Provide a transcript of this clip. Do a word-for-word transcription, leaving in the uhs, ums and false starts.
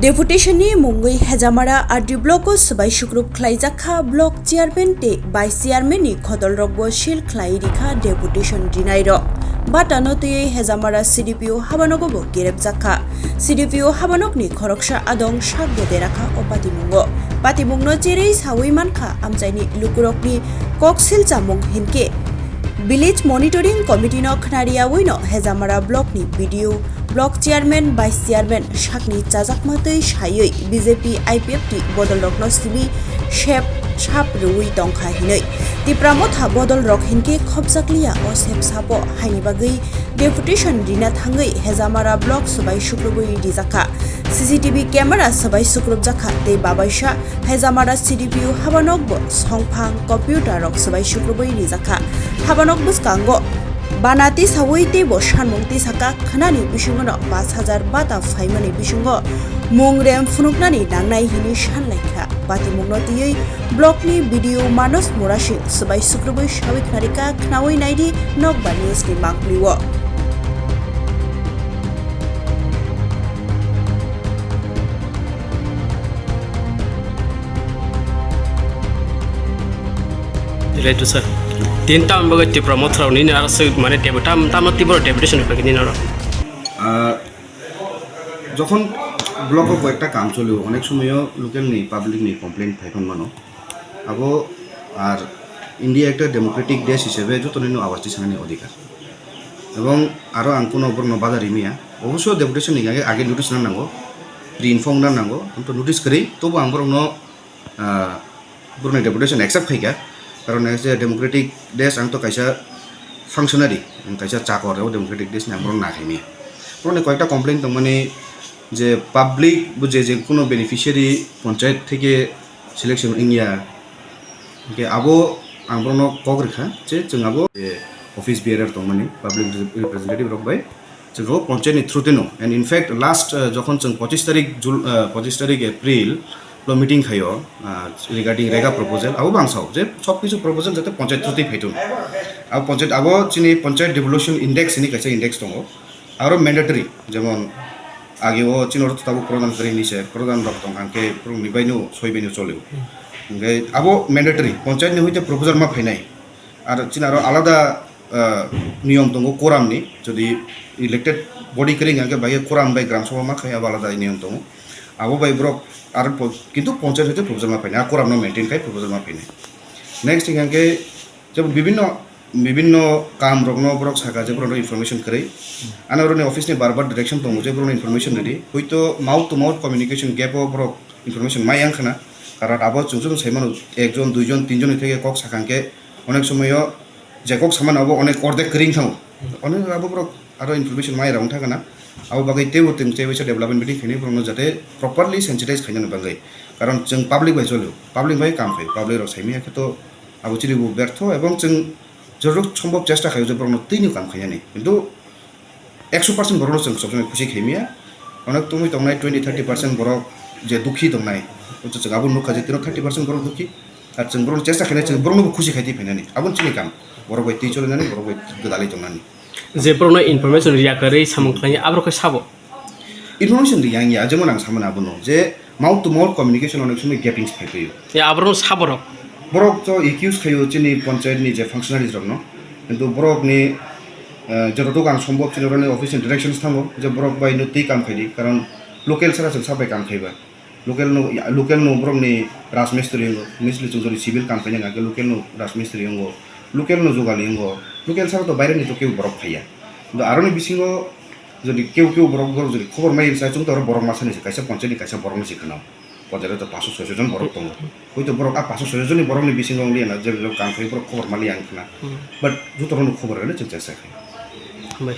Deputation ni mungwi Hejamara R D block o swbai sukrub khlaijak kha block chairman tei vice chairman ni khodol rokbo seal khlai rikha deputation rinai rok. Bata no twiwi Hejamara C D P O habanogo bo gerepjak kha. C D P O habanok ni khoroksa adong sak bo dera kha o patimung o. Patimung no cherwi sawi mankha amchai ni lukurok ni kok silchamung hinkhe Village Monitoring Committee no khna riyawi no Hejamara block ni B D O, block chairman, vice chairman sakni chajakma twi saywi B J P I P F T bodol rokno simi sep sap rwwi tongkha hinwi. Tipra Motha bodol rok hinkhe khopjakliya o sep sapo haini bagwi deputation rina thangwi Hejamara block swbai sukrubwi rijakha. C C T V camera swbai sukrubjakha tei babaisa Hejamara C D P O habanokbo songphang computer rok swbai sukrubwi rijakha. Habanok bwskango bana tisawi teibo sanmung tisakha khwnani bisingono pash hajar bata phaimani bisingo mung rem phunuknani nangnai hinwi sanlaikha. Patimungno twiwi block ni B D O Manos Murasing swbai sukrubwi sawi khnarikha khnawi naidi nokbar news ni mangpli o. Right to sir. Tin tam bagwi Tipra Motha rok nini aro se mane debu tam tam tibor deputation ni bagwi nini aro. Ah, jokhon block o koyekta kam cholio, onek somoyo local ni public ni complaint phai phano mano. Abo ar India ekta democratic desh hisebe joto nino awas tisani odhikar. Ebong aro ang kuno borokno bada rimiya. Obosyo deputation ni age, age notice na nango, pre-inform na nango, amto notice kwrwi, tobo ang borokno, ah, borokni deputation accept khaikha. Karon as a democratic desh ang to kaisa functionary, ang kaisa chakor, abo democratic desh ni ang borokno nakhaimaya. Borokni koyekta complaint tongmani je public bo je je kuno beneficiary panchayat theke selection wngya. Hingke abo ang borokno kok rikha je chwng abo je office bearer tongmani, public representative rok bai chwng abo panchayat ni through twi no. And in fact last, uh, jokhon chwng pochis tarik Jul-, uh, pochis tarik April lo meeting khaio, uh, regarding rega proposal, abo bo ang sao je sob kisu proposal jate panchayat through twi phaithun. Abo panchayat, abo chini panchayat devolution index hinwi kaisa index tongo. Aro mandatory, jemon age o chini oro tabuk pradhan kwrwi hinwi se, pradhan rok tong hangke borokni baino soi baino cholio. Hingke abo mandatory, panchayat ni hoite proposal ma phainai. Ar chini aro alada, ah, niyom tongo quorum ni, jodi elected body kwrwi hingke bai quorum bai gram sabha ma khai abo alada niyom tongo. Abo bai borok aro po-, kintu panchayat hoite proposal ma phainai, a quorum no maintain khai proposal ma phainai. Next hingke Jebo bibinno, bibinno kaam rokno borok saka je borokno information kwrwi. Ano oroni office ni bar bar direction tongo je borokno information rwdi. Hoito mouth to mouth communication gap o borok information mai yang khna. Karon abo chwng chwng sai mano ekjon, duijon, tinjon ni theke kok sakha hwnkhe onek somoyo je kok samano abo onek ordek kwrwi wng thango. Onek abo borok aro information mai rok wng thangkha na. Abo bagwi teibo twng tei waisa development meeting khainai borokno jate properly sensitize khainani bagwi. Karon chwng public bai cholio, public bai kaam khaio, public rok saimanya khe to abo chini bo bertho, ebong chwng jorok sombhob chesta khaio je borokno twino kaam khainani. Kintu ekso percent borokno chwng sob somoi khusi khaimaya. Onek tongwi tongnai twenty thirty percent borok je dukhi tongnai, chwng abo nukha je tino thirty percent borok dukhi. Ar chwng borokno chesta khainai, chwng borokno bo khusi khai twi phainani. Abo chini kaam. Borok bai twi cholinani, borok bai gwdalwi tongnani. Je borokno information riya kwrwi samung khlainai, aborok khe sabo? Information riya wngya, jemon ang samani abono je mouth to mouth communication onek somoi gapping phai phaio. Ya, aborokno sabo rok? Borok to accuse khaio chini panchayat ni je functionaries rokno. Kintu borokni, eh, jototok ang sombhob chini oroni office ni directions thango je borok bai no twi kaam khaidi, karon local sara chwng sabai kaam khaiba. Local no, local no borok ni rajmistri wngo, mistri chwng jodi civil kaam khaina hwnkhe local no rajmistri wngo, local no jugali wngo, local sara to baire ni to kebo borok phaiya. Kintu aroni bisingo jodi kebo kebo borok, borok jodi khobor mai sa chwng to oro borok masa ni se kaisa panchayat ni kaisa borok ni se khna. Panchayat to paanch soi jon borok tongo. Hoito borok a paanch soi jon ni borok ni bisingo wngya na je borok kaam khai borok khobor mali ang khna. Hmm. But joto rok no khobor rwna chwng chesta khai. Hambai.